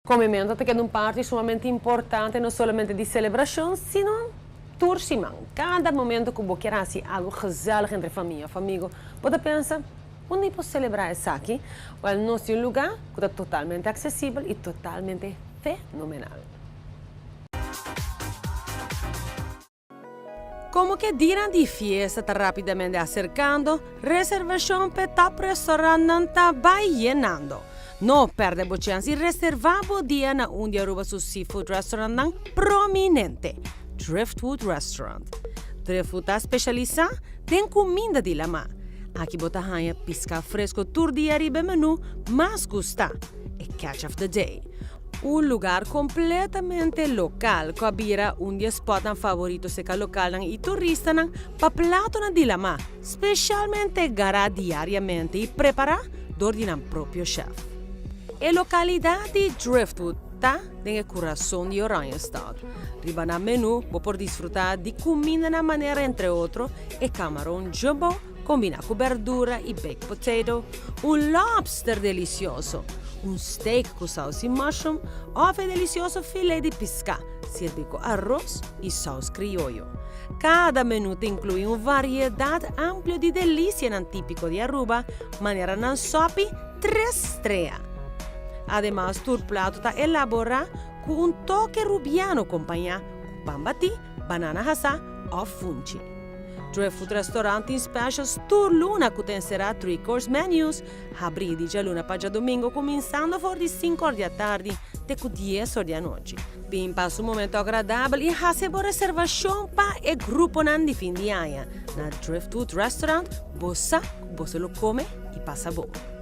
Comemento ta keda un parti sumamente importante no solamente di celebracion sino tur siman. Cada momento cu bo kier haci algo gezellig entre famia of amigo bo ta pensa, Unda mi por celebra esaki? Wel nos tin un lugar cu ta totalmente accesibel y totalmente fenomenal. Komo ke dianan di fiesta ta rapidamente aserkando, reservashon p'e top restaurantnan ta bai yenando. No pèrdè bo chèns i reservá bo dia na un di Aruba su seafood restaurantnan prominente, Driftwood Restaurant. Driftwood ta spesialisá den kuminda di lamá. Aki bo ta haña piská fresko tur dia riba e menú mas gustá, e catch of the day. Un lugar completamente local cu a bira un di e spotnan favorito cerca localnan y turistanan pa platonan di lama, specialmente gara diariamente y prepara dor di nan propio chef. E localidad di Driftwood ta den e curason di Oranjestad. Riba nan menu bo por disfruta di cumindanan manera entre otro e camaron jumbo combina cu berdura y baked potato, un lobster delicioso, un steak cu saus y mushroom of e delicioso filet di pisca sirbi cu aros y saus crioyo. Cada menu ta inclui un variedad amplio di delicianan tipico di Aruba, manera nan sopi tres strea. Ademas tur plato ta elabora cu un toke Rubiano compaña cu pan bati, banana hasa of funchi. Driftwood Restaurant tin specials tur luna cu ta encera three course menus, habri di djaluna pa djadomingo cuminsando for di sinku or di atardi te cu dies or di anochi. Bin pasa un momento agradabel y haci bo reservacion pa e gruponan di fin di aña. Na Driftwood Restaurant bo sa cu boso lo come y pasa bon.